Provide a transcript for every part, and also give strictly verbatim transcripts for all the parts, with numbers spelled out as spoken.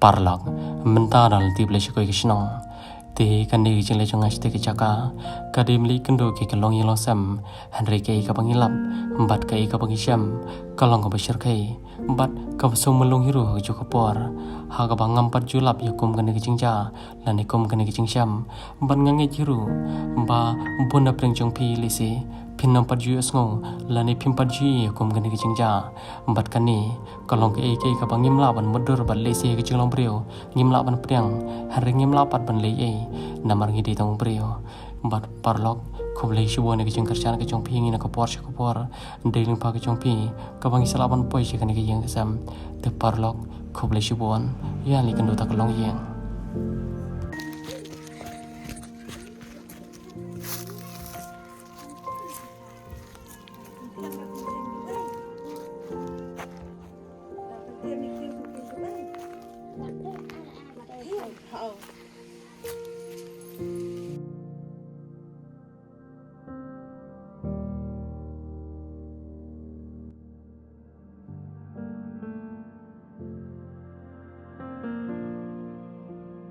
Paralok, mynta da la tip leit sha kawei ka shnong. Te kane ka jingleit jong nga sha kawei ka jaka ka dei ban leit kynduh ïa ka longïing longsem, hynrei kaei kaba ngi lap bad kaei kaba ngi shem ka long kaba shyrkhei bad kaba sngewmlung hi ruh ha kajuh ka por, ha kaba ngam pat ju lap ïa kum kane ka jingjia lane kum kane ka jingshem. Bad nga ngeit hi ruh ba bun na pdeng jong phi lehse phin ym pat ju ïohsngew lane phim pat ju ïohi ïa kum kane ka jingjia. Bad kane ka long kaei kaei kaba ngim lah ban mutdur bad lehse ha ka jinglong briew ngim lah ban pdiang, hynrei ngim lah pat ban leh ei namar ngi dei tang u briew. Bad paralok, khublei shibun ïa ka jingkyrshan ka jong phi ïa ngi na ka por sha ka por. Dei lyngba ka jong phi kaba ngi sa lah ban poi sha kane ka ïing ka sem. Te paralok, khublei shibun. Ïa leit kynduh ta ka longïing.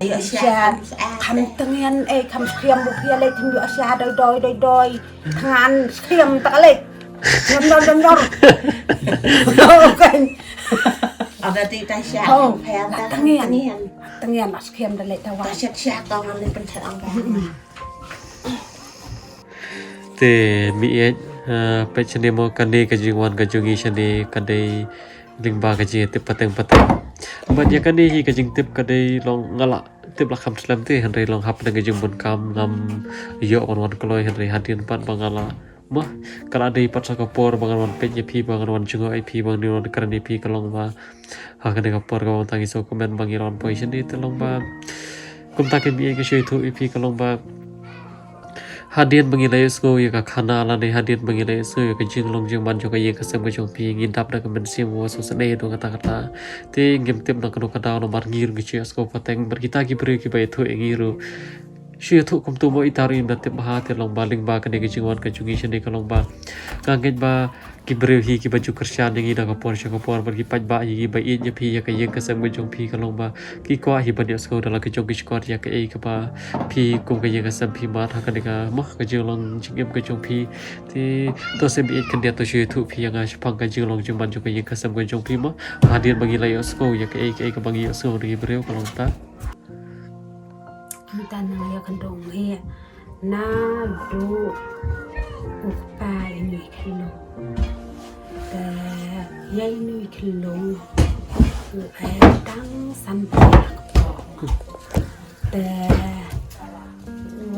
Ïa sha kham tngen, eh, kham skhem ruh phi ïa leit, tang ïa sha doi doi doi doi. Tngan skhem tak leit. Nyor nyor nyor nyor. Oh, kan. Ada ti ta sha. Oh, pher ta tngen. Tngen. Tngen la skhem da leit ta wan. Ta sha sha tang leit pynthang ba. Te mih ïa, eh, peit shane mo, kane ka jingwan ka jong ngi shane ka dei lyngba ka jingtip pateng pateng. Bad ïa kane hi ka jingtip ka dei long nga la tip la kham slem te, hynrei long hapdeng ka jingbun kam ngam ïoh ban wan kloi, hynrei hadien pat ba nga la, mo, ka la dei pat sa ka por ba ngan wan peit ïa phi, ba ngan wan jngoh ïa phi, ba ngan wan kren ïa phi, ka long ba ha kane ka por kaba tang ngi shu comment ba ngi la wan poi shane, te long ba kumta ka mih ïa ka shu ïathuh ïa phi, ka long ba hadien ba ngi la ïohsngew ïa ka khana lane hadien ba ngi la ïohsngew ïa ka jinglong jingman jong ka ïing ka sem ka jong phi, ngi dap da ka mynsiem ba sngewsynei ïa kata kata. Te ngim tip na kano ka daw namar ngi ruh ngi shu ïohsngew pateng bad kita ki briew kiba ïathuh ïa ngi ruh shu ïathuh kumta mo, ita ruh im da tip bha. Te long ba lyngba kane ka jingwan ka jong ngi shane ka long ba nga ngeit ba ki briew hi kiba ju kyrshan ïa ngi na ka por sha ka por bad ki paidbah hi kiba ïeit ïa phi, ïa ka ïing ka sem ka jong phi, ka long ba ki kwah hi ban ïohsngew da la ka jong ki shkor ïa kaei kaba phi kum ka ïing ka sem phi mad ha kane ka, mo, ka jinglong jingim ka jong phi. Te to sngewbha khyndiat, to shu ïathuh phi ïa nga shaphang ka jinglong jingman jong ka ïing ka sem ka jong phi, mo, hadien ba ngi la ïohsngew ïa kaei kaei kaba ngi ïohsngew na ki briew, ka long ta. Mynta nga ïakynduh ïa naduh u kpa ïa ine i khyllung. Te ïa ine i khyllung u ai tang san bnai ha kpoh. Te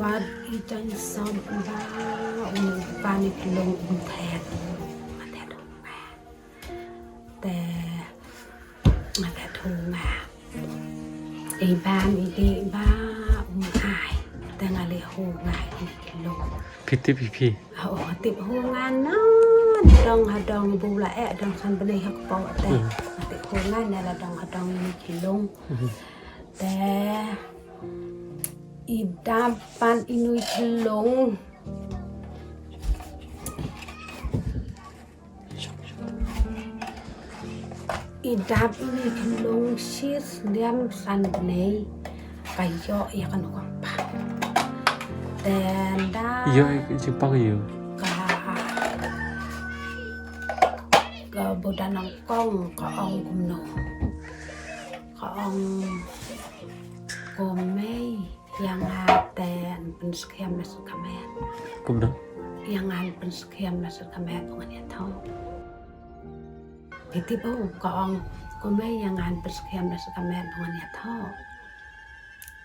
wat i jaiñ sop ba u kpa ine i khyllung um thet. Um thet. Te nga la hu nga. I bam i dih ba um ai. Te nga la hu nga ine i khyllung. Phi tip ïa phi? Oh, tip hu nga na dong ha dong bu la eh dong san bnai ha kpoh te. Hmm. Tip hu nga na la dong ha dong ine i khyllung. Hmm. Te i dap pat ine i khyllung. I dap ine i khyllung shi snem san bnai ka ïoh ïa kano ka kpa. Te ynda ïoh ïa ka jingpang ïoh. Ka, ka Buda Nongkong ka ong kumno. Ka ong ko mei. Ïa nga te yn pynskhem na syrkhei met. Kumno? Ïa nga yn pynskhem na syrkhei met ba ngan ïathoh. Phi tip ba ka ong kumne, ïa nga yn pynskhem na syrkhei met ba ngan ïathoh.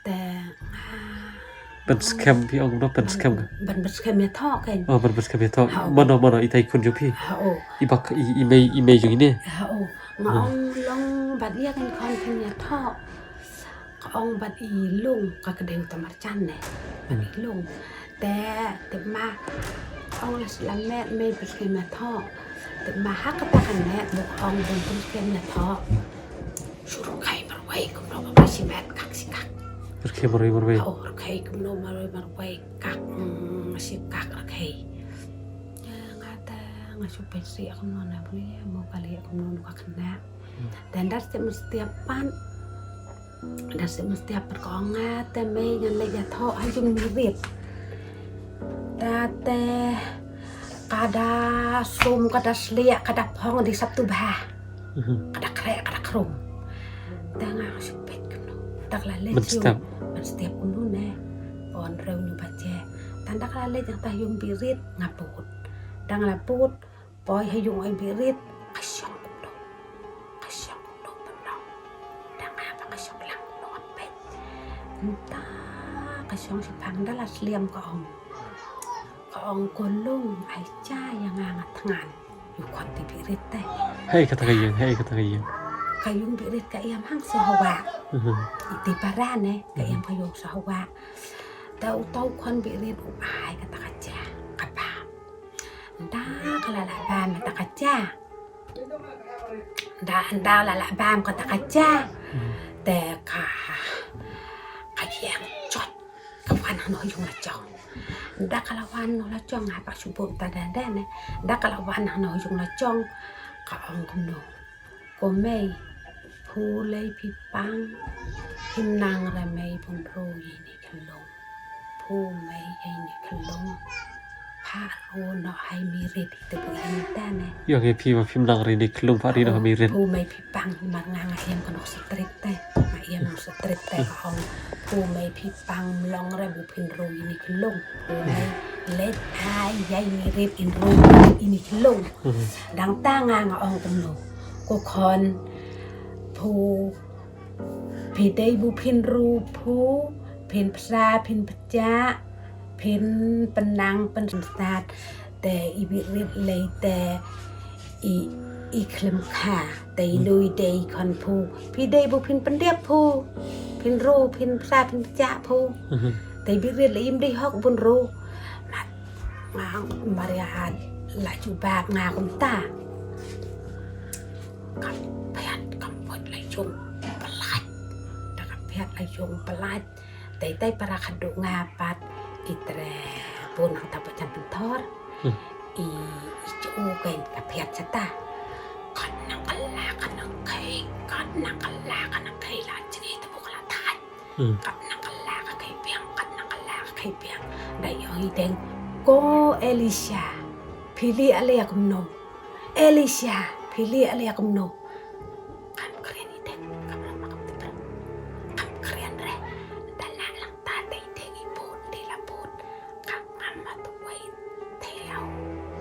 Te nga pynskhem, phi ong kumno pynskhem? Ban pynskhem ïathoh kan. Oh, ban pynskhem ïathoh. Ha, oh. Mano, mano, ita i khun jong phi? Ha, oh. I bak, i, i mei, i mei jong ine? Ha, oh. Nga ong long bad ïa kan khun phin ïathoh. Ka ong bad i lung, ka kdew ta marjan ne. Bad i lung. Te, te ma, ong la sla met mei pynskhem ïathoh. Te ma ha kata ka met, bad ong bun pynskhem ïathoh. Shu rkhai marwei kumno ba shi met kak shi kak. Rkhai marwei marwei. Oh, rkhai kumno marwei marwei kak, mm, shi kak rkhai. Nga te, nga shu pynskhem kumno na bri, mo kali kumno ka kena. Te ndar te mesti apan. Da sih mesti apa ka ong nga te mei ngan leit ïathoh ha ïung Birit. Da te ka da sum, ka da sliak, ka da phong di sap tu bha. Mhm. Ka da khreh, ka da khrum. Te nga shu peit kumno. Te ka la leit. Ban ïung. Step. Ban step kumno ne. Pon reu hynñiew baje. Tang da ka la leit ïa ta ïung Birit nga bud. Da nga la bud. Poi ha ïung oi Birit, ka shong kumno. Ka shong kumno kumno. Da nga ba ka shong lang kumno nga peit. Mynta ka shong shiphang da la slem ka ong. Ka ong ko Lung, ai ja ïa nga nga thngan. Ïa u khon ti Birit te. Hei kata ka ïing, hei kata ka ïing. Ka ïung Birit ka ïam hangto ha wah. Mhm. Iti para ne, ka ïam ka ïung sha wah. Te uto u khon Birit u ai kata ka ja. Ka bam. Nda ka la lah bam kata ka ja. Nda, nda la lah bam kata ka ja. Hmm. Te ka, ka ïeng jot. Ka wan hano ïung la jong. Nda ka la wan hano la jong, ha ba shu bun ta da da ne. Nda ka la wan hano ïung la jong. Ka ong kumno. Ko mei, phu lei phi pang, phim nang re mei bun ru ïa ine i khyllung. Phu mei ïa ine i khyllung. Pha ru noh ha i Birit ite bu ïa ine ta ne. Ïa ngi phi ma phim nang re ine i khyllung pha ri noh ha i Birit. Phu mei phi pang mar nga nga ïam ka nong strik te. Nga ïam nong strik te ka ong. Phu mei phi pang mlong re bu phin ru ïa ine i khyllung. Phu mei leit ai ïa i Birit in ru ïa ine i khyllung. Mhm. Dang ta nga nga ong kumno. Ko khon phu phi dei bu phin ru phu, phin psa, phin pjah, phin pynang, pynstad. Te i Birit lei te i, i khlem kha. Te i lui dei khon phu. Phi dei bu phin pyndep phu. Phin ru, phin psa, phin pjah phu. Mhm. Te i Birit lei im dei hok bun ru. Mat, nga Maria la jubab nga kumta. Ka phet ka mut la jong pynlait. Da ka phet la jong pynlait. Tei tei para khadduh nga pat i tre bun nang ta pa jan pynthor. Hmm. I, i chu kei ka phet sata. Kat nang kala ka nang kei, kat nang kala ka nang kei la jini tu bu kala thai. Hmm. Kat nang kala ka kei biang, kat nang kala ka kei biang. Da ïoh i deng ko Elisha. Phi lieh ale kumno. Elisha, phi lieh ale kumno. Kam kren i deng, kam lam kam tip. Kam kren re. Da la lang ta dei deng i bud, dei la bud. Ka ngam ma tu wei. Te au.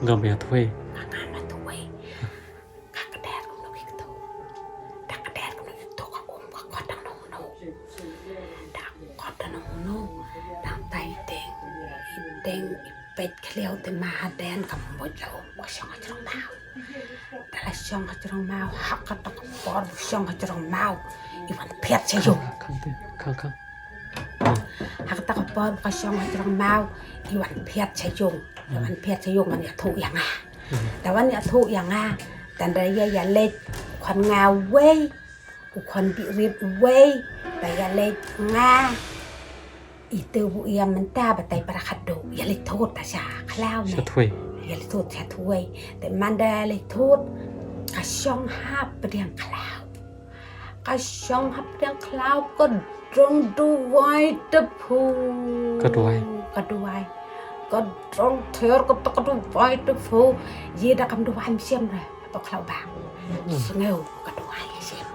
Ngam ïa tu wei. Ka ngam ma tu wei. Ka kder kumno ki kto. Da kder kumno ki kto ka um ka kot dang nong no. Da kot dang nong no. Da tai deng. I deng i peit khlieh te ma haden ka mut la um ka shong ha jrong maw. Da la shong ha jrong maw ha kata ka por shong ha jrong maw. I wan phet sha ïung. Khang te, khang khang. Ha kata ka por ka shong ha jrong maw. I wan phet sha ïung. I wan phet sha ïung wan ïathuh ïa nga. Da wan ïathuh ïa nga. Tang da ïa ïa leit khon nga wei. U khon Birit uwei, ba ïa leit nga. Ito bu ïa mynta ba tai para khadduh, ïa leit thut ta sha khlaw ne. Sha thwei. Ïa leit thut sha thwei. Te man da leit thut, ka shong hap pdiang khlaw. Ka shong hap pdiang khlaw, ka dong duwai te phu. Ka duwai. Ka duwai. Ka dong ther ka ta ka duwai te phu. Ïa da kam duwai mynsiem re. Ba khlaw bang. Sngew ka duwai ïa shem.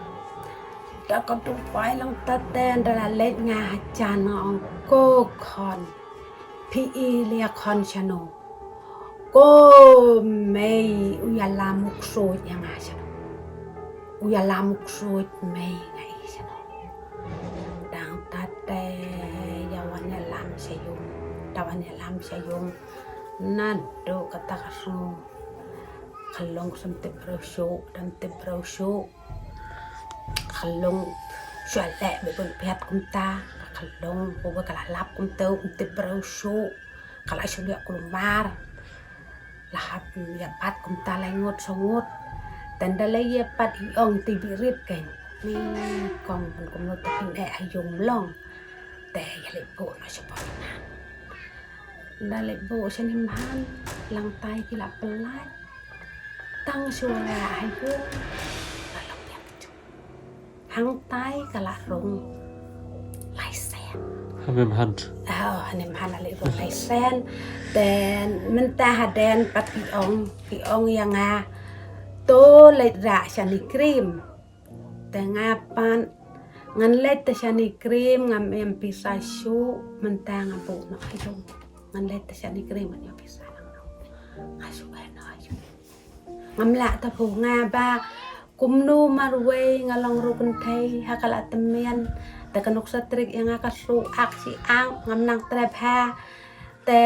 Da ka duwai lang ta ten da la leit nga ha jan nga ong ko khon. Phi i lia khon shano. Ko mei u ïalam u ksuid ïa nga shano. U ïalam u ksuid mei nga i shano. Dang ta te ïa wan ïalam sha ïung. Da wan ïalam sha ïung. Naduh kata ka sngew. Ka long shem tip briew shuh, dang tip briew shuh. Ka long shuh leh bad bun piat kumta. Ka long bad ka la lap kumta, um tip briew shuh. Ka la shuh leh kulmar. La hap ïa pat kumta lai ngut shu ngut. Tang da lei ïa pat i ong ti birit kein. Ni kong bun kumno ta kin eh ha ïung mlong. Te ïa leh buh na shu pom na. Da leh buh sha ni mhan, lang tai ki la pynlait. Tang shu la ha ïung, la long ïa ka jong. Hang tai ka la rung, Hynmen han. Oh, hynmen han la leit rung laisen. Te mynta hadien pat ki ong, ki ong ïa nga, to leit rah shane cream. Te nga pat ngan leit te shane cream, ngam ïoh pisa shuh, mynta nga buh noh ha ïung. Ngan leit te shane cream, ngan ïoh pisa lang noh. Nga shu eh noh ha ïung. Ngam lah te phu nga ba kumno marwei nga long ruh kynthei ha ka la tymmen. Te ka nuksa trik ïa nga ka shu ak shi ang, ngam nang trep ha. Te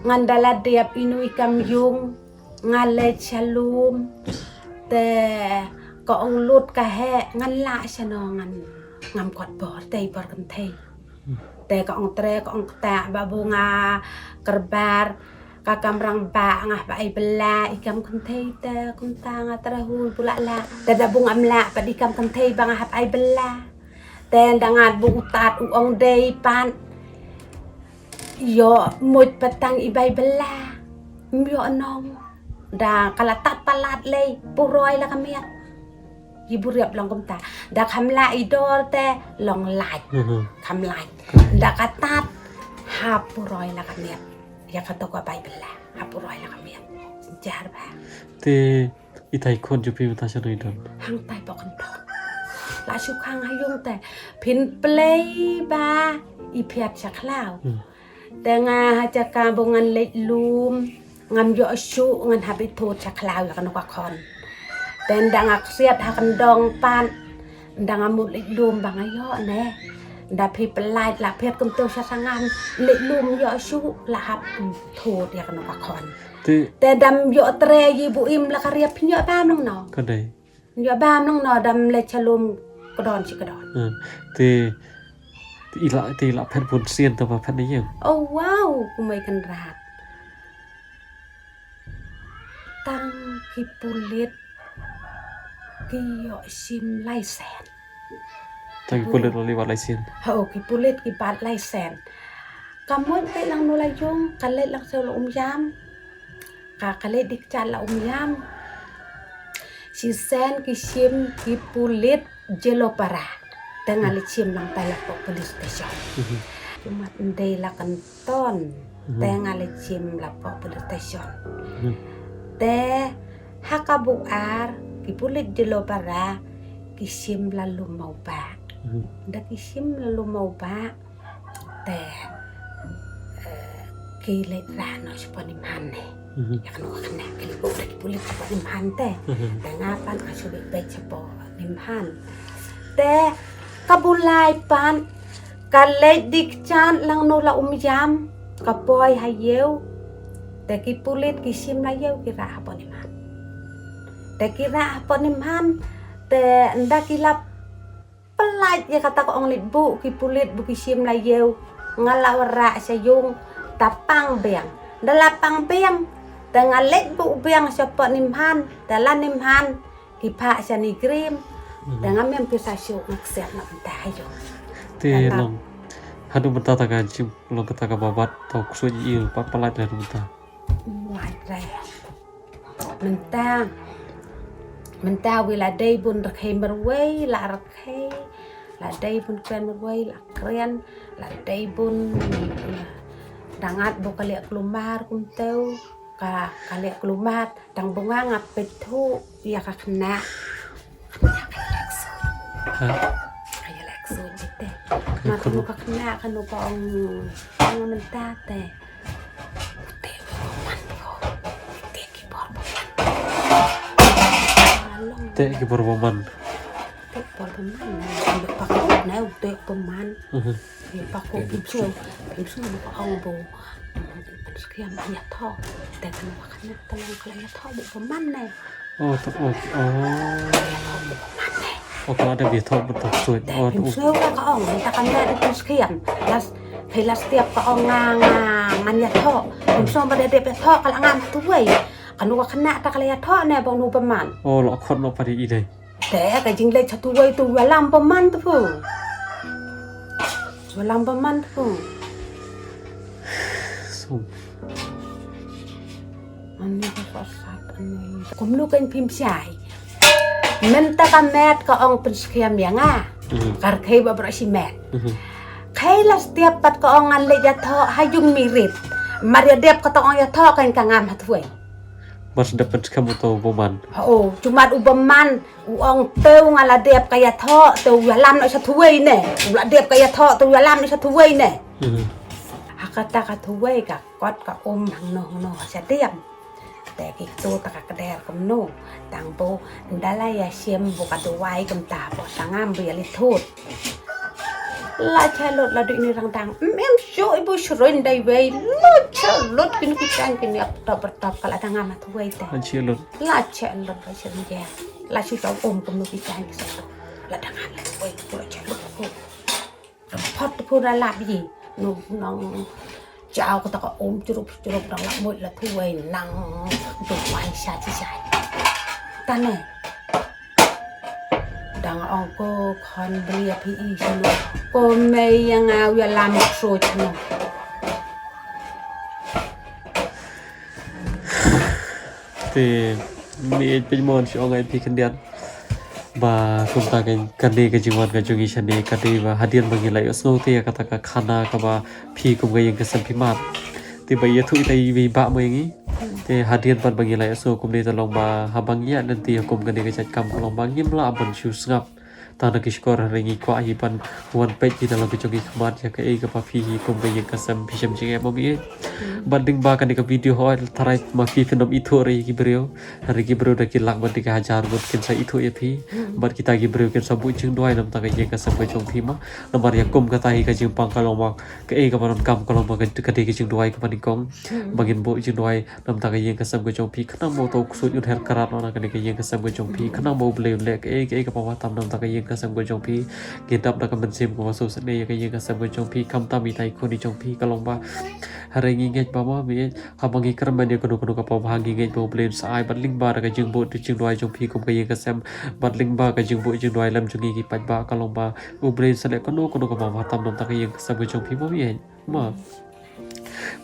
ngan da la dep inu i kam ïung, nga leit sha lum. Te ka ong lut ka heh, ngan lah shano ngan, ngam kot bor te i bor kynthei. Te ka ong tre, ka ong kata ba bu nga kyrbar, ka kamram ba nga hap ai bylla i kam kynthei te kumta nga tre hui bu lah lah. Te da bu ngam lah pat i kam kynthei ba nga hap ai bylla. Te nda nga bu u tat u ong dei pat. Ïoh mut pat tang i bai bylla. Ym ïoh nong. Da ka la tat palat lei, puroi la ka miat. Ïa bu riap long kumta. Da kham lah i dor te long lait. Mhm. Kham lait. Da ka tat ha puroi la ka miat. Ïa kato ka bai bylla. Ha puroi la ka miat. Jar ba. Te i tai khun jong phi mynta shano i don? Hangtai pok kynthon. La shu khang ha ïung te. Phin plei ba i phiat sha khlaw. Hmm. Te nga ha jaka ba ngan leit lum, ngam ïoh shuh ngan hap ithut sha khlaw ïa kano ka khon. Te nda nga ksiat ha kyndong pat, nda nga mut leit lum ba nga ïoh ne. Nda phi pynlait la phiat kumto sha sangam, leit lum ïoh shuh la hap, mm, thut ïa kano ka khon. Te te dam ïoh tre ïa bu im la ka riap phi ïoh bam nang no. Ka dei. Ïoh bam nang no dam leit sha lum ka don shi ka don. Hmm. Te, te i la, te i la phet bun sien te ba phet ne ïeng. Oh wow, kumai kan rat. Tang ki pulit ki ïoh shim laisen. Tang ki pulit la li wat laisen. Ho, ki pulit ki bat laisen. Ka mut peit lang nu la ïung, ka leit lang sha la um jam. Ka, ka leit dik chan la um jam. Shisien ki shim ki pulit Jyllopara. Te nga leit shim lang tai la pok police station. Mhm. Ki mat ndei la kan ton. Mhm. Te nga leit shim la pok police station. Mhm. Te ha ka bu ar ki pulit Jyllopara ki shim la lum mau ba. Mhm. Da ki shim la lum mau ba. Te, eh, ki leit rah noh shapoh Nimhan ne. Mhm. Ïa kano ka khynnah ki leit buh da ki pulit shapoh Nimhan te. Mhm. Te nga pat nga shu leit peit shapoh Nimhan. Te ka bu lai pat ka leit dik chan lang nu la um jam ka poi ha ïew. Te ki pulit ki shim la ïew ki rah hapoh Nimhan. Te ki rah hapoh Nimhan te nda ki la pynlait ïa kata ka ong leit buh ki pulit buh ki shim la ïew. Nga la wanrah sha ïung ta pang biang. Da la pang biang. Te nga leit buh biang shapoh Nimhan. Te la Nimhan ki phah sha ni grim. Mhm. Te nga mem pisa shuh nga ksiat na mynta ha ïung. Te long haduh mynta ta ka jingim long kata ka babat ta u ksuid ïa i pat pynlait haduh mynta. Mynta, mynta wi la dei bun rkhei marwei la rkhei, la dei bun kren marwei la kren, la dei bun, eh, dangat bu ka leh klumar kumteu, ka, ka leh klumar, tang bu nga nga peit thuh ïa ka khynnah. Khynnah ka ïaleh ksuid. Ha? Ka ïaleh ksuid te. Mar kano ka khynnah kano ka ong, ong mynta te. Te ki bor bymman. Te ki bor bymman. Te bor bymman. Te bor bymman. Mhm. Te bor bymman. Te bor bymman. Te kan wa kan ta long ka la ïathoh bymman ne. Oh, to, oh, oh. Oh, ka la dep ïathoh bymman to suit. Te oh, to. Pynshai la ka ong, ta kan ïa dei pynskhem. Las, phi las tiap ka ong nga, nga, ngan ïathoh. Pynshai ba dei dep ïathoh ka la ngam tu wei. Kan wa khynnah ta ka la ïathoh ne bang nu bymman. Oh, la khot no pa di i dei. Te ka jingleh sha tu wei tu wa lam bymman tu pu. Wa lam bymman tu pu. So. Ani ka sat ani. Kumno kan phim shai. Mynta ka met ka ong pynskhem ïa nga. Mhm. Ka rkhei ba bra shi met. Mhm. Khai la step pat ka ong ngan leit ïathoh ha yung mirit. Mar ïa dep ka tong ong ïathoh kan ka ngam ha thuwei. Mar dep pat kam to boman. O, chumat u boman. U ong te u nga la dep ka ïathoh, te u ïalam na sa thuwei ne. U la dep ka ïathoh, te u ïalam na sa thuwei ne. Hmm. Ha kata ka thuwei ka kot ka um hang no hang no sa dep. Te ki tu ta ka kder kumno. Tang bo ndala ïa shem bo ka duwai kumta bo sangam bo ïa lithut. La chelut la du ini rang dang. Em em shu ibu shuroin dai wei. La chelut kini ki chang kini ap top top kala dang amat wei te. La chelut. La chelut ba shuroin je. La shu chau um kumno ki chang ki sa. La dang amat wei la chelut. Phot pura lap yi. Nong nong. Chau kata ka um churup churup dang lap muit la thuwei nang. Duwai sa chi sa. Tane. Dang ong ko khon beli api i sino. Ko mei yang au ya lam so chino. Te mi ej pej mon shi ong ai pi kendiat. Ba kumta ka kane ka jingwan ka jong i shane ka dei ba hadien ba ngi la ïohsngew te kata ka khana kaba phi kum ka ïing ka sem phi mad. Te ba ïathuh ita i ba mo ïa ngi. Te hadien pat ba ngi la ïohsngew kumne te long ba haba ngi ïa lynti kum kane ka jait kam ka long ba ngim lah ban shu sngap. Tang da ki shkor hynrei ngi kwah hi ban wan peit hi na la ki jong ki khmat ïa kaei kaba phi hi kum ka ïing ka sem phi shem jingeh mo mi. Bad ding ba kane ka video hoi tharai ma phi phin ym ithuh re ïa ki briew. Hynrei ki briew da ki lak bad da ki hajar ngut kin sa ithuh ïa phi. Bad kita ki briew kin sa buh jingduwai namar ka ïing ka sem ka jong phi ma. Namar ïa kum kata hi ka jingpang ka long ma kaei kaba donkam ka long ma ka dei ka jingduwai kaba nyngkong. Ba ngin buh jingduwai namar ka ïing ka sem ka jong phi khnang ba u to u ksuid un her krat na kane ka ïing ka sem ka jong phi khnang ba U Blei un leh kaei kaei kaba tam namar ka ïing ka sem ka jong phi. Ngin dap da ka mynsiem kaba sngewsynei ïa ka ïing ka sem ka jong phi khamtam ita i khun i jong phi ka long ba. Hynrei ngi ngeit ba ma mi Haba ngi kyrmen ïa kano kano kaba bha ngi ngeit ba U Blei un sa ai bad lyngba da ka jingbuh da jingduwai jong phi kum ka ïing ka sem bad lyngba ka jingbuh jingduwai lem jong ngi ki paidbah ka long ba U Blei un sa leh kano kano kaba bha tam namar ka ïing ka sem ka jong phi mo mi ïa ma.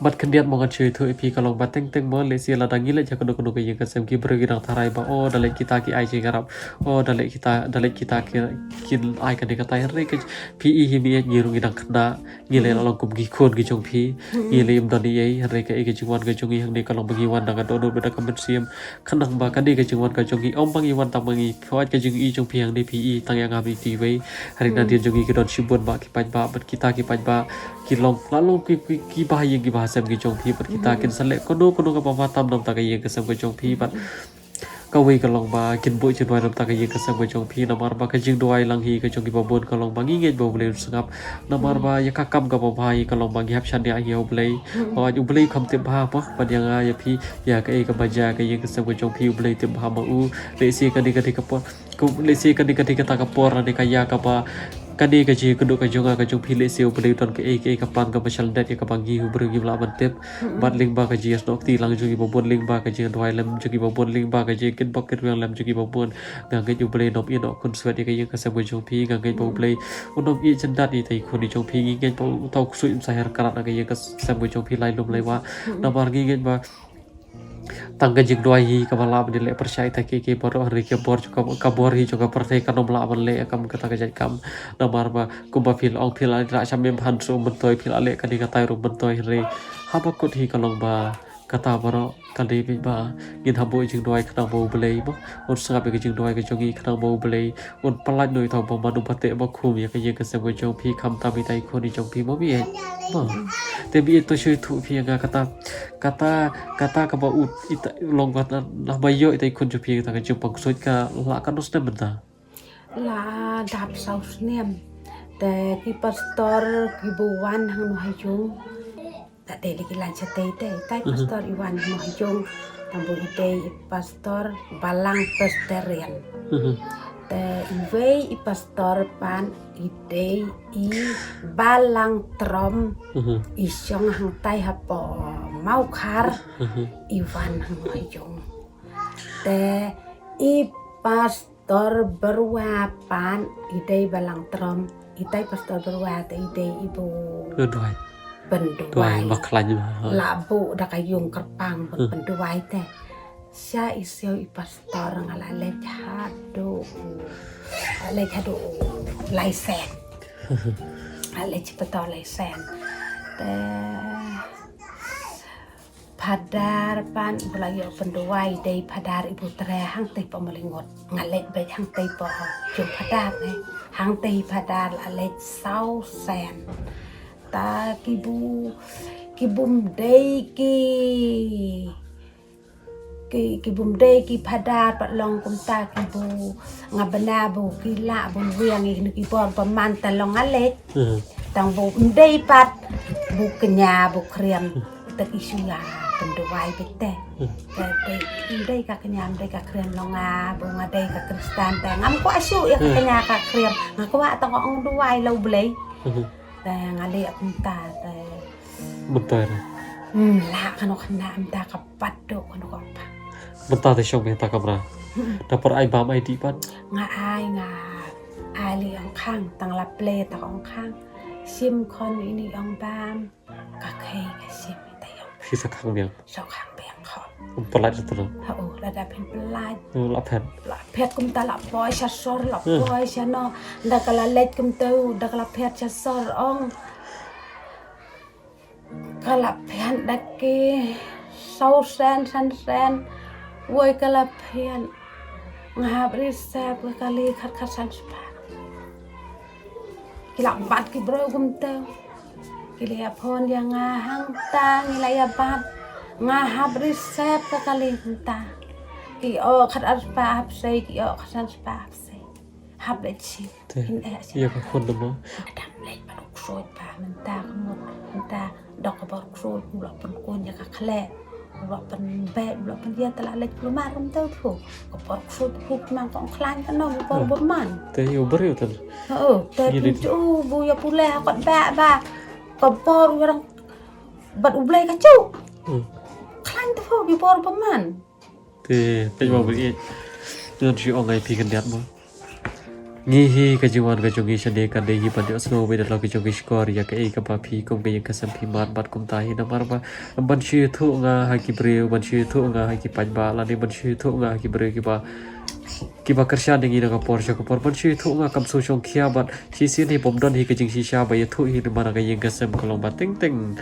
Bad khyndiat mo ngan shu ïathuh ïa phi ka long ba teng teng mo lehse lada ngi leit ha kano kano ka ïing ka sem ki briew ki dang tharai ba o da leit kita ki ai jingïarap o da leit kita da leit kita ki kin ai kane katai hynrei ka phi i hi mi ïa ngi ruh ngi dang khynnah. Ngi leh la long kum ki khun ki jong phi. Ngi leh im don ei ei hynrei kaei ka jingwan ka jong ngi hangne ka long ba ngi wan da ka dohnud bad da ka mynsiem. Khnang ba kane ka jingwan ka jong ngi ym ba ngi wan tang ba ngi khot ka jong i jong phi hangne phi i tang ïa nga phi ti wei. Hynrei nadien jong ngi ki don shibun ba ki paidbah bad kita ki paidbah ki long la long ki ki ki ba ïing ki ba sem ki jong phi bad kita kin sa leh kano kano kaba bha tam namar ka ïing ka sem ka jong phi bad Kawei ka long ba kin buh jingduwai namar ka ïing ka sem ka jong phi namar ba ka jingduwai lang hi ka jong ki babun ka long ba ngi ngeit ba U Blei un sngap. Namar ba ïa ka kam kaba bha hi ka long ba ngi hap shaniah hi ïa U Blei. Ba U Blei kham tip bha ba ban ïa nga ïa phi ïa kaei kaba jia ka ïing ka sem ka jong phi U Blei tip bha ma u. Lehse kane ka dei ka por. Lehse kane ka dei kata ka por ne ka ïa kaba Kane ka jingkynduh ka jong nga ka jong phi lehse U Blei u don kaei kaei ka plan kaba shalyndet ïa kaba ngi u briew ngim lah ban tip. Bad lyngba ka jingïasnoh kti lang jong ki babun lyngba ka jingduwai lem jong ki babun lyngba ka jingkynbok kynriang lem jong ki babun. Nga ngeit U Blei un ym ïehnoh khunswet ïa ka ïing ka sem ka jong phi nga ngeit ba U Blei un ym ïeh jyndat ïa ita i khun i jong phi ngi ngeit ba uta u ksuid un sa her krat na ka ïing ka sem ka jong phi lai lum lai wah. Namar ngi ngeit ba Tang ka jingduwai hi kaba lah ban leh pyrshah ita ki ki bor hynrei ki bor jong ka ka bor hi jong ka pyrthei kan ym lah ban leh ïa kam kata ka jait kam. Namar ba kumba phi la ong phi la rah sha mem han ruh myntoi phi la leh kane katai ruh myntoi hynrei haba kut hi ka long ba kata baroh ka dei beit ba ngin hap buh jingduwai khnang ba U Blei ba un sngap ïa ka jingduwai ka jong ngi khnang ba U Blei Un pyllait noh ita u bymman uba teh ba khum ïa ka ïing ka sem ka jong phi khamtam ita i khun i jong phi mo mi ïeit. Mo. Te mi ïeit to shu ïathuh phi ïa nga kata kata kata kaba u ita long kata naba ïoh ita i khun jong phi kata ka jingpang ksuid ka lah katno snem mynta. La dap saw snem. Te ki pastor kiba wan hangno ha ïung. Te dei la ki lan shatei te, tai pastor i wan mo ha ïung, tang ba i dei i pastor Balang Presbyterian. Te iwei i pastor pat i dei i Balang Trom i shong hangtai hapoh Mawkhar i wan hangno ha ïung. Te i pas Pastor Byrwa pat i dei Balang Trom, itai Pastor Byrwa te i dei ibu Duwai. Duwai. Bynduwai. Bakhlaiñ. La buh da ka ïung kyrpang bynduwai te. Sha i siew i pastor nga la leit haduh. Leit haduh lai seng. Nga leit sha Pyrthei Lei Sen. Te Phadar pat iba la ïoh pynduwai dei Phadar Ibu Tre hangtei pat Mawlyngot. Nga leit beit hangtei pat jong Phadar ne. Hangtei Phadar la leit saw sien. Ta ki bu, ki bym dei ki, ki, ki bym dei ki Phadar pat long kumta ki bu nga bna bu ki lah bun wiang ïa kine ki bor bymman ta long nga leit. Hmm. Tang bu ym dei pat bu kñia bu khriam. Hmm. Ta ki shu ïa pynduwai beit te. Hmm. Te dei, ym dei ka kñia ym dei ka khriam long nga bu nga dei ka Khristan te ngam kwah shuh ïa ka, hmm, kñia ka khriam. Nga kwah tang ong duwai la U Blei. Hmm. Te nga leh kumta te. Mynta re. Hmm, lah kano khynnah mynta ka pat duk kano ka pat. Mynta te shong beit ha kamra. Hmm. Da por ai bam ai dih pat. Nga ai, nga ai lei ong khang, tang la plie ta ong khang. Shim khun ine ong bam. Ka khei ka shim ita ong. Shi sa khang biang. Sa khang biang khun. Ym pynlait sa telo. Ha u, lada phin pynlait. Ym lah phet. Lah phet kumta lah poi sha sor, lah, hmm, poi sha no. Da ka la leit kumta, da ka la phet sha sor ong. Ka la phet da ki saw sien, san sien. Woi ka la phet. Nga hap ri sep ka kali khat khat san spah. Ki la bat ki briew kumta. Ki la ïa phone ïa nga hangta ngi la ïa bat. Nga hap ri sep ka kali kumta. Ki ong khat ar spah hap sei, ki ong khat san spah hap sei. Hap leit shim. Te, in eh shim. Ïa ka khun dei mo. Adam leit ban u ksuid ba mynta ka mut mynta dok ka bor ksuid u la pynkun ïa ka khleh. U la pynbeit, u la pynïa te la leit kulmar kumta u thu. Ka bor ksuid u thu mang ka ong khlaiñ ka nong, u bor, hmm, bor man. Te ïa u briew te. Oh, te ngi leit. Pynju bu ïa pule ha kot ba ba. Ka bor u rang bat U Blei ka chu. Hmm. Khlaiñ te pho ïa bor bymman. Te peit ba bri. Ngan shu ong ai phi khyndiat mo. Ngi hi ka jingwan ka jong ngi shane kan dei hi ban ïohsngew beit da la ki jong ki shkor ïa kaei kaba phi kum ka ïing ka sem phi mad bad kumta hi namar ba ban shu ïathuh nga ha ki briew, ban shu ïathuh nga ha ki paidbah lane ban shu ïathuh nga ha ki briew kiba, kiba kyrshan ïa ngi na ka por sha ka por, ban shu ïathuh nga kam sngewshongkhia bad shisien hi bym don hi ka jingshisha ba ïathuh hi namar ka ïing ka sem ka long ba teng teng,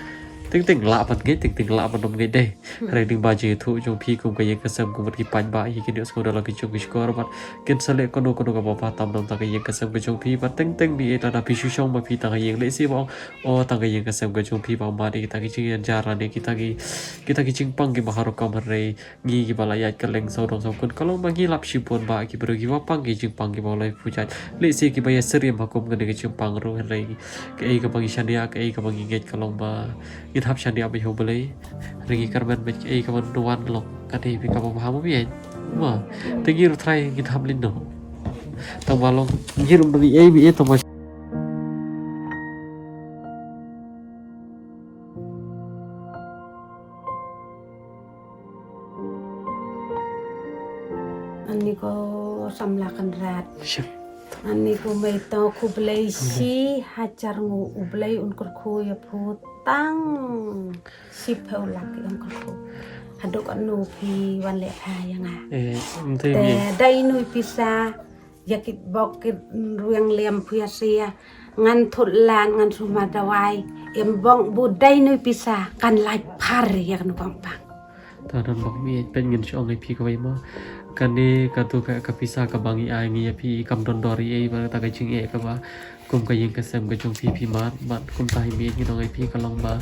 teng teng lah ban ngeit, teng teng lah ban ym ngeit dei. Hmm. Hynrei dei ba jingïathuh jong phi kum ka ïing ka sem kum bad ki paidbah hi kin ïohsngew da la ki jong ki shkor bad kin sa leh kano kano kaba bha tam na bynta ka ïing ka sem ka jong phi bad teng teng dei lada phi shu shong ba phi tang ka ïing lehse ba ong, o tang ka ïing ka sem ka jong phi ba mad ïa kita ki jingïajar lane kita ki, kita ki jingpang kiba har rukom hynrei ngi kiba la ïaid kylleng sawdong sawkun ka long ba ngi lap shibun ba ki briew kiba pang ki jingpang kiba la pynjah. Lehse kiba ïasyriem ha kum kane ka jingpang ruh hynrei kaei kaba ngi shaniah, kaei kaba ngi ngeit ka long ba ngin hap shaniah beit ha U Blei. Hynrei ngi kyrmen beit kaei kaba wan long ka dei beit kaba bha mo ïa. Mo. Te ngi ruh trai ngin hap lyngngoh. Tang ba long ngi ruh beit ei beit tang ba Ani ko samla Kynrad. Shim. Ani ko mei to khublei shi hajar nguh U Blei un kyrkhu ïa phi tang shiphew lak ïa un kyrkhu. Haduh katno phi wan leh pha ïa nga. Eh, ym te te mi. Dei nui pisa. Ïa ki bok ki rueng liam phu ïa sia ngan thut lan ngan sumar dawai. Em bong bu dei nui pisa kan lait phar ïa kanu kong pang. Ta don bok mi pyn ngin shong ai phi kawei ma. Kane katu ka, ka pisa kaba ngi ai ngi ïa phi kam don dor ei ba ta ka jingeh kaba kum ka ïing ka sem ka jong phi phi mar bad kum ta hi mi ngin ong ai phi ka long ba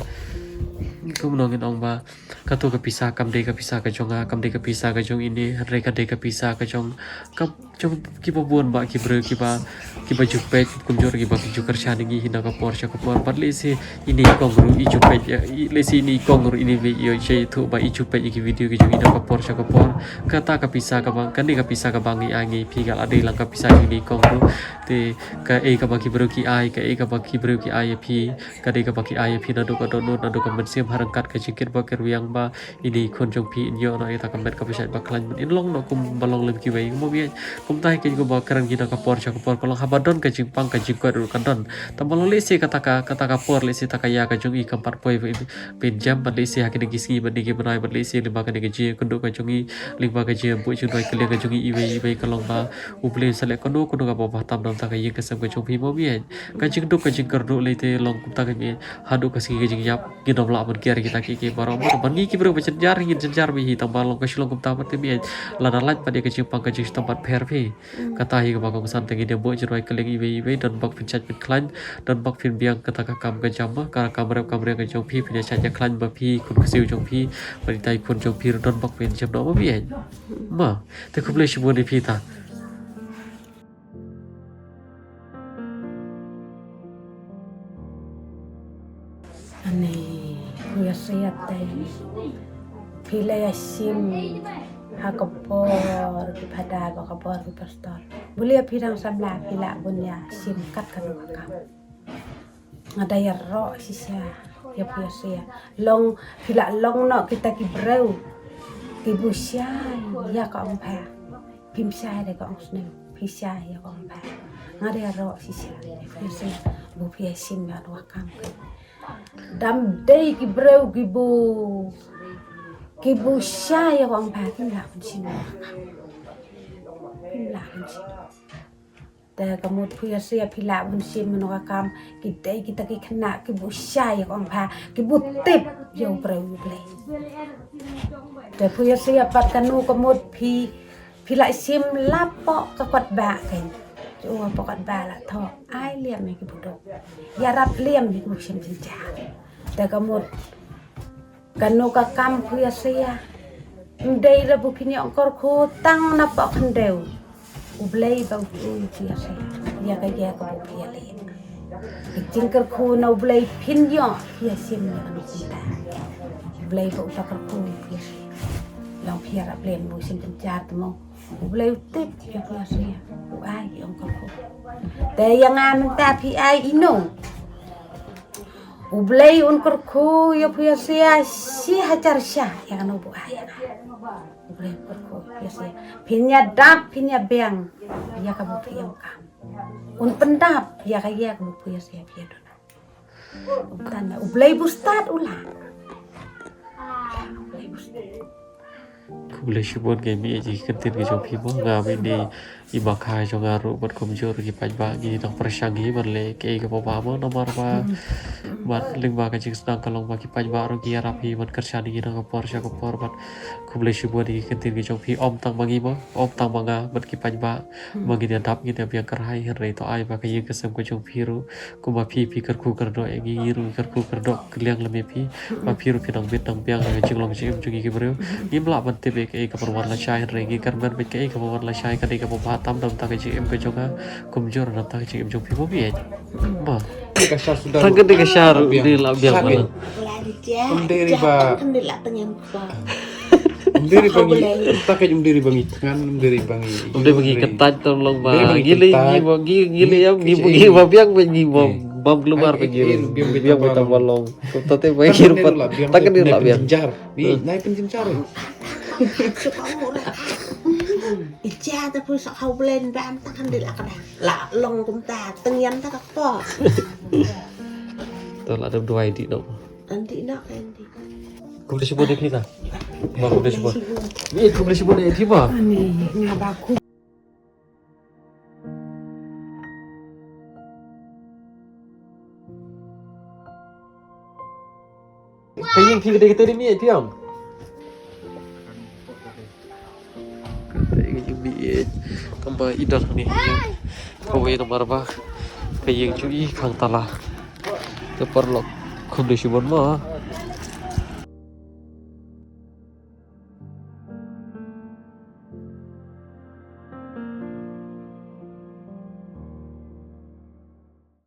kum nong ngin ong ba. Katu ka pisa kam dei ka pisa ka jong nga, kam dei ka pisa ka jong ine, hynrei ka dei ka pisa ka jong ka jong kiba bun ba ki briew kiba, kiba ju peit kumjuh kiba ki ju kyrshan ïa ngi hi na ka por sha ka por. Bad lehse ine i kong ruh i ju peit ïa, lehse ine i kong ruh ine i ïoh ïathuh ba i ju peit ïa ki video ki jong i na ka por sha ka por. Kata ka pisa kaba, kane ka pisa kaba ngi ai ngi phi ka la dei lang ka pisa ine i kong ruh. Te kaei kaba ki briew ki ai, kaei kaba ki briew ki ai ïa phi, ka dei kaba ki ai ïa phi naduh ka dohnud, naduh ka mynsiem, ha ryngkat ka jingkit bok kit wiang ba ine i khun jong phi in ïoh noh ïa ta ka met kaba shait ba khlaiñ, in long noh kumba long lem kiwei. Mo biang Kumta hi kein kumba kren ngi na ka por sha ka por, ka long haba don ka jingpang ka jingkoit ruh kan don. Tang ba long lehse kata ka, kata ka por lehse kata ka ïa ka jong i kam pat poi phin, phin jem, bad lehse ha kine ki sngi bad kine ki bnai bad lehse lyngba kane ka jingïakynduh ka jong i, lyngba ka jingïabuh jingduwai kylliang ka jong i iwei iwei ka long ba U Blei un sa leh kano kano kaba bha tam na ka bynta ka ïing ka sem ka jong phi mo mei. Ka jingduk ka jingkyrduh lei te long kumta kein, haduh ka sngi ka jingïap ngin ym lah ban kiar ïa kita kiei kiei baroh. Ban ngi ki briew ba jynjar ngin jynjar bha hi, tang ba long ka shu long kumta pat te mei. Lada lait pat ïa ka jingpang ka jingshitom pat pher phi. Kata hi kaba kongsan te ngin ïabuh jingduwai kylliang iwei iwei, don bok phin shait phin khlaiñ, don bok phin biang kata ka kam ka jam, ka kam rep kam riang ka jong phi, phin ïa shait ïa khlaiñ ba phi, khun ksiew jong phi bad itai khun jong phi ruh don bok phin jem noh mo mei. Ma, te khublei shibun ïa phi ta. Ani, phi ïa shim te. Phi la ïa shim ha ka por ki phada bad ka por ki pastor. Balei phi dang samla phi lah bun ïa shim kat kano ka kam. Nga da ïaroh shisha ïa phi ïa shisha. Long phi lah long noh kita ki briew kiba shai ïa ka ong pha. Phim shai da ka ong sniew, phi shai ïa ka ong pha. Nga da ïaroh shisha ïa phi ïa shisha. Ba phi ïa shim ïa ka kam ka. Dam dei ki briew kiba, kiba shai ïa ka ong pha, kim lah ban shim ïa ka kam. Kim lah ban shim. Te ka mut phi ïa shisha phi lah ban shim ïa ka kam, ki dei kita ki khynnah kiba shai ïa ka ong pha, kiba tip ïa u briew U Blei. Te phi ïa shisha pat kano ka mut phi, phi lah shim la poh ka kot ba kein. Ju poh kot ba la thoh, ai liam ïa kiba duk. Ïarap liam ïa kiba shim jynjar. Te ka mut kano ka kam phi ïa shisha. Ym dei la ba phin ïoh kyrkhu tang na poh khyndew. U Blei ba u ïoh phi ïa shisha. Ïa ka ïa ka ba phi ïa leh. Ka jingkyrkhu na U Blei phin ïoh phi ïa shim ïa kano kumta. U Blei ba u ta kyrkhu phi ïa shisha. Long phi ïarap liam ba u shim jynjar te mo. U Blei u tip ïa phi ïa shisha. U ai ïa ong kyrkhu. Te ïa nga mynta phi ai ino. U Blei un kyrkhu ïa phi ïa shisha shi hajar sha ïa kano ba u ai ïa nga. U Blei un kyrkhu ïa shisha. Phin ïa dap phin ïa biang ïa kaba phi ïa kam. Un pyndap ïa ka ïa kaba phi ïa shisha phi ïa duna. U Blei ba u stad u lah. U Blei ba u stad. Khublei shibun ïa i mei ïa ki ktien ki jong phi mo, nga mei ne i ma kha jong nga ruh bad kumjuh ki paidbah ngi dang pyrshang hi ban leh kaei kaba bha mo namar ba bad lyngba ka jingsdang ka long ba ki paidbah ruh ki ïarap hi ban kyrshan ïa ngi na ka por sha ka por bad khublei shibun ïa ki ktien ki jong phi ym tang ba ngi mo, ym tang ba nga bad ki paidbah ba ngin ïa dap ngin ïa biang kyrhai hynrei to ai ba ka ïing ka sem ka jong phi ruh Kumba phi phi kyrkhu kyrdoh ïa ngi, ngi ruh ngi kyrkhu kyrdoh kylliang lem ïa phi. Ba phi ruh phi nang bit nang biang ha ka jinglong jingim jong ngi ki briew. Ngim lah ban tip ïa kaei kaba wan lashai hynrei ngi kyrmen bad kaei kaba wan lashai ka dei kaba bha tam na bynta ka jingim ka jong nga. Kumjuh na bynta ka jingim jong phi mo mei. Ba. Tang ka dei ka sha ruh dei lah biang ba. Ym dei ri ba. Ym dei ri ba ngi, ta ka ym dei ri ba ngi thngan, ym dei ri ba ngi. Ym dei ba ngi kyntait tam long ba. Ngi lei ngi ba ngi, ngi lei ïa ngi ba ngi ba biang ba ngi ba bam glumar ba ngi biang ba tam ba long. Ta te ba ngi ruh pat ta ka dei lah biang. Jynjar. Ni nai pynjynjar. Ija ta pun sa khau blen bam ta kan dei lah ka dang. Lah long kumta tyngian ta ka por. To lah dam duwai dih noh. Andi nak andi. Khublei shibun ïa phi ta. Ba khublei shibun. Ni khublei shibun ïa phi ba. Ani nga ba khu. Ka ïing phi ka dei kata dei miej phi ong. Ka ïing miej. Tang ba i don hangne. Kawei namar ba ka ïing jong i khang tala. Te paralok khublei shibun mo.